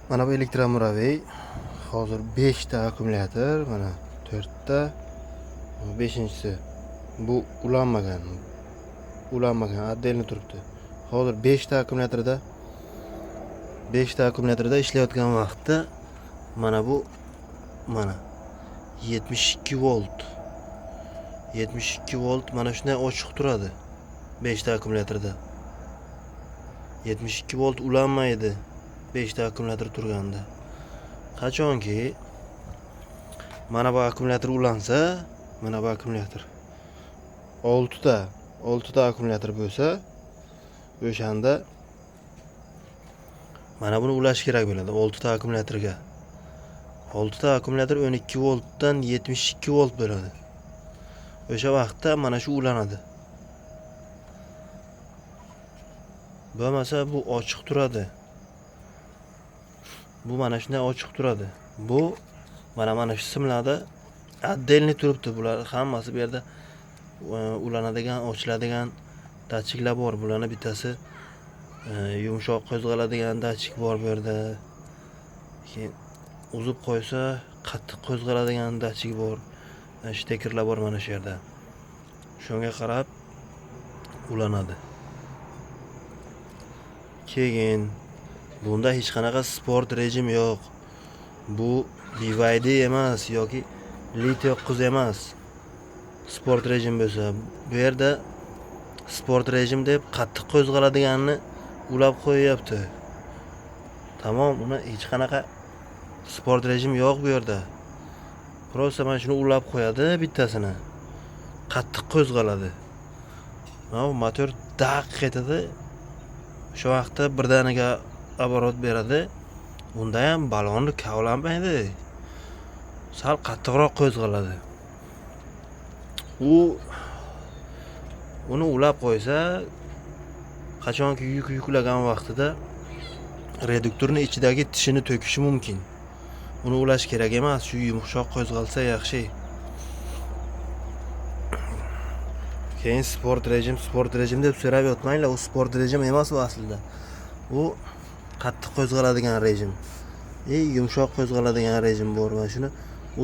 Mana bu elektromuravey hozir 5 ta akkumulyator, mana 4 ta, 5-inchisi bu ulanmagan. Ulanmagan, отдельно turibdi. Hozir 5 ta akkumulyatorda 5 ta akkumulyatorda ishlayotgan vaqtda mana bu mana 72 volt. 72 volt mana shunday ochiq turadi 5 ta akkumulyatorda. 72 volt ulanmaydi 5 ta akkumulyator turganda. Qachonki mana bu akkumulyator ulansa, mana bu akkumulyator 6 ta, 6 ta akkumulyator bo'lsa, o'shanda mana buni ulash kerak bo'ladi 6 ta akkumulyatorga. 6 ta akkumulyator 12 voltdan 72 volt bo'ladi. O'sha vaqtda mana shu ulanadi. Bo'lmasa bu ochiq turadi. Bu mana shunday ochiq turadi. Bu mana shu simlarda отдельный turibdi. Bular hammasi bu yerda ulanadigan, ochiladigan datchiklar bor. Bularni bittasi yumshoq qo'zg'aladigan datchik bor bu yerda. Keyin uzib qo'ysa qattiq qo'zg'aladigan datchik bor. Shtekerlar bor mana shu yerda. Shunga qarab ulanadi. Keyin bunda hech qanaqa sport rejim yo'q. Bu BYD emas yoki Li 9 emas. Sport rejim bo'lsa, bu yerda sport rejim deb qattiq qo'zg'aladiganini ulab qo'yyapti. Tamom, uni hech qanaqa sport rejim yo'q bu yerda. Prosta mana shuni ulab qo'yadi bittasini. Qattiq qo'zg'aladi. Mana bu motor daq etadi. O'sha vaqtda birdaniga oborot beradi. Unda ham balonni kavlanmaydi. Sal qattiqroq qo'zg'aladi. Uni ulab qo'ysa, qachonki yuk yuklagan vaqtida reduktorning ichidagi tishini to'kishi mumkin. Uni ulash kerak emas, shu yumshoq qo'zg'alsa yaxshi. Keyin sport rejim, sport rejim deb so'rab yotmanglar, u sport rejim emas u aslida. U qattiq qo'zg'aladigan rejim. Yumshoq qo'zg'aladigan rejim bor. Mana shuni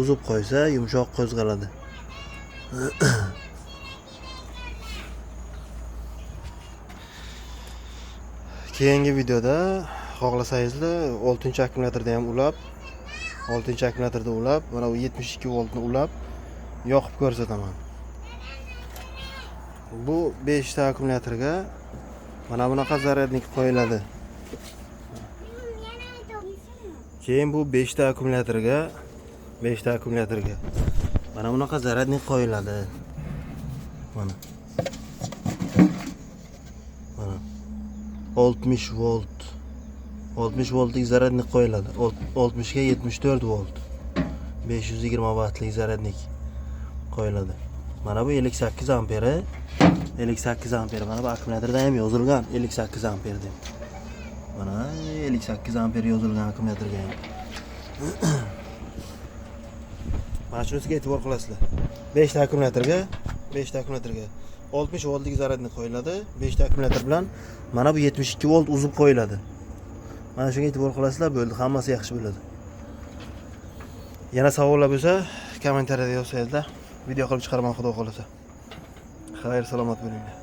uzib qo'ysa yumshoq qo'zg'aladi. Keyingi videoda xohlasangizlar 6-akkumulyatorda ham ulab, 6-akkumulyatorda ulab, mana bu 72 voltni ulab yoqib ko'rsataman. Bu 5 ta akkumulyatorga mana bunaqa zaryadnik qo'yiladi. Keyin bu 5 ta akkumulyatorga 5 ta akkumulyatorga mana bunaqa zaryadnik qo'yiladi. Mana. Mana 60 volt. 60 voltlik zaryadnik qo'yiladi. 60 ga 74 volt. 520 wattlik zaryadnik qo'yiladi. Mana bu 58 amperi. 58 amper. Mana bu akkumulyatorda ham yozilgan 58 amper deb. Mana 58 amper yozilgan akkumulyatorga ham. Mana shunisiga e'tibor qilasizlar. 5 ta akkumulyatorga, 5 ta akkumulyatorga 60 voltlik zaryadnik qo'yiladi. 5 ta akkumulyator bilan mana bu 72 volt uzib qo'yiladi. Mana shunga e'tibor qilasizlar, bo'ldi, hammasi yaxshi bo'ladi. Yana savollar bo'lsa, kommentariyada yozsangizlar, video qilib chiqaraman, xudo xolasa. Xayr, salomat bo'linglar.